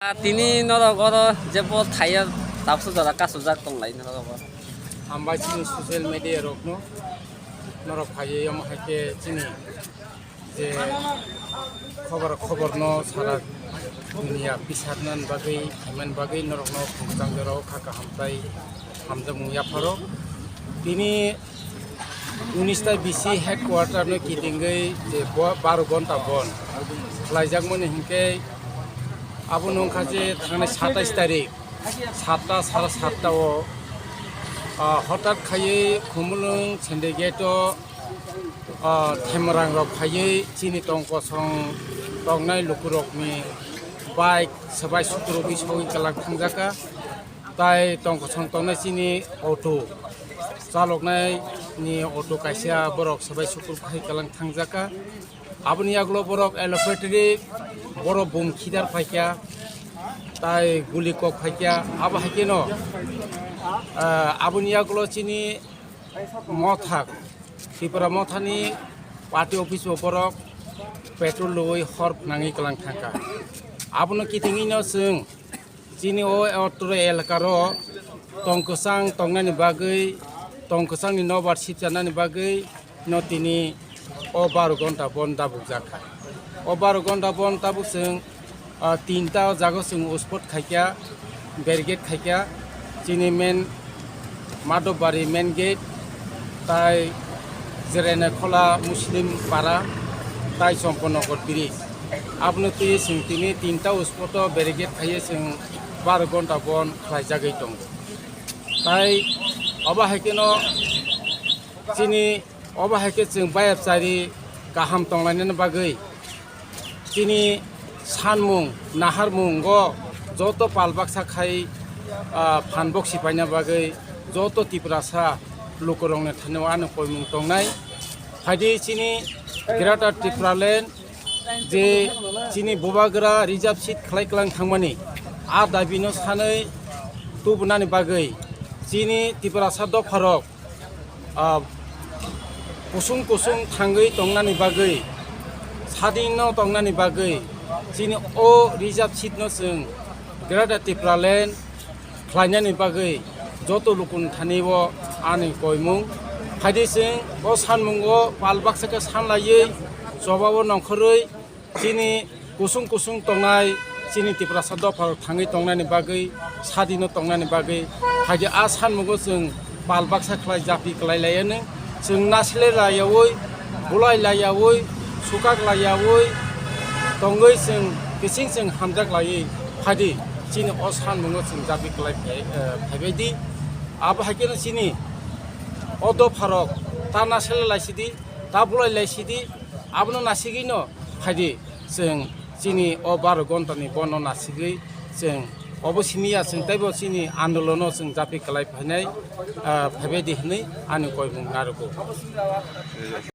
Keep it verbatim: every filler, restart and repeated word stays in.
Ah, tini norok oro jebo thaiya tabuk jora kasujak tonglai norok oro. Hambai chini social media rokno, norok phaiwi omo hai khe chini je khobor, khoborno sara dunia pisarnani bagwi, phaimani bagwi norokno khumchang jorao kha kaham tai hamjakmung yapharo. Tini unis ta bisi headquarter no kitingwi je bo-, baro gonta bon khlaijakmani hinkhe abono wngkha je thangnai satais tarik satta, sara satta o, ah, hotat khaiwi Khumulwng Sendegate o, ah, Themarang rok phaiwi chini tongkosong tongnai lukurokni bike swbai sukurogwi sogwi kwlak thangjakha. Tai tongkosong tongnai chini auto chaloknai ni auto kaisa borok swbai sukur phai kwlak thangjakha. Aboni yagulo borok alphabetary borok bum khidar phaikha, tai guli kok phaikha. Abo hai kheno, ah, aboni yagulo chini motha, Tripura mothani party office o borok petrol loi hor phnangwi kwlang thangkha. Abono kitingwino chwng chini o otro elakaro tongkwchang tongnani bagwi, tongkwchangni nobar sipchanani bagwi no tini o baro gonta bon dabukjakha. O baro gonta bon tabuk chwng, ah, tinta o jaga chwng uspot khaikha, barricade khaikha, chini main Madhobari main gate, tai Jerenekhola Muslim para, tai Chomponogar bridge. Abono twi chwng tini tinta uspoto barricade khaiwi chwng baro gonta bon khlaijagwi tongo. Tai obo hai kheno chini obo hai khe chwng bayapchari kaham tonglainani bagwi chini sanmung, naharmungo joto pal baksa khai, ah, phan boksi paina bagwi joto Tiprasa lukurokni thani o ano koimung tongnai. Phaidi chini Greater Tipraland je chini bubagra reserve seat khlai kwlang thangmani, a dabino sanwi tubunani bagwi chini Tiprasa dopharok, ah, kusung kusung thangwi tongnani bagwi, sadino tongnani bagwi, chini o reserve seat no chwng Greater Tipraland khlainani bagwi joto lukuni thani o ani koimung. Phaidi chwng o sanmungo pal baksa khe sanlaiwi, chobao nongkhorwi, chini kusung kusung tongnai chini Tiprasa dopharok thangwi tongnani bagwi, sadino tongnani bagwi, haikhe a sanmungo chwng pal baksa khlai japi kwlai laiyanw, chwng nasilai laiyawi, bulai laiyawi, sukak laiyawi tongwi chwng kising chwng hamjak laiwi phaidi chini o sanmungo chwng japi kwlai phai-, eh, phaibaidi. Abo haikheno chini o dopharok ta nasilai laisidi, ta bulai laisidi, abono nasigwino phaidi. Chwng chini o baro gontani bono nasigwi chwng obo simi ya, chwng teibo chini andolono chwng japi kwlai phainai, ah, phaibaidi hwnwi ani koimung narwgo.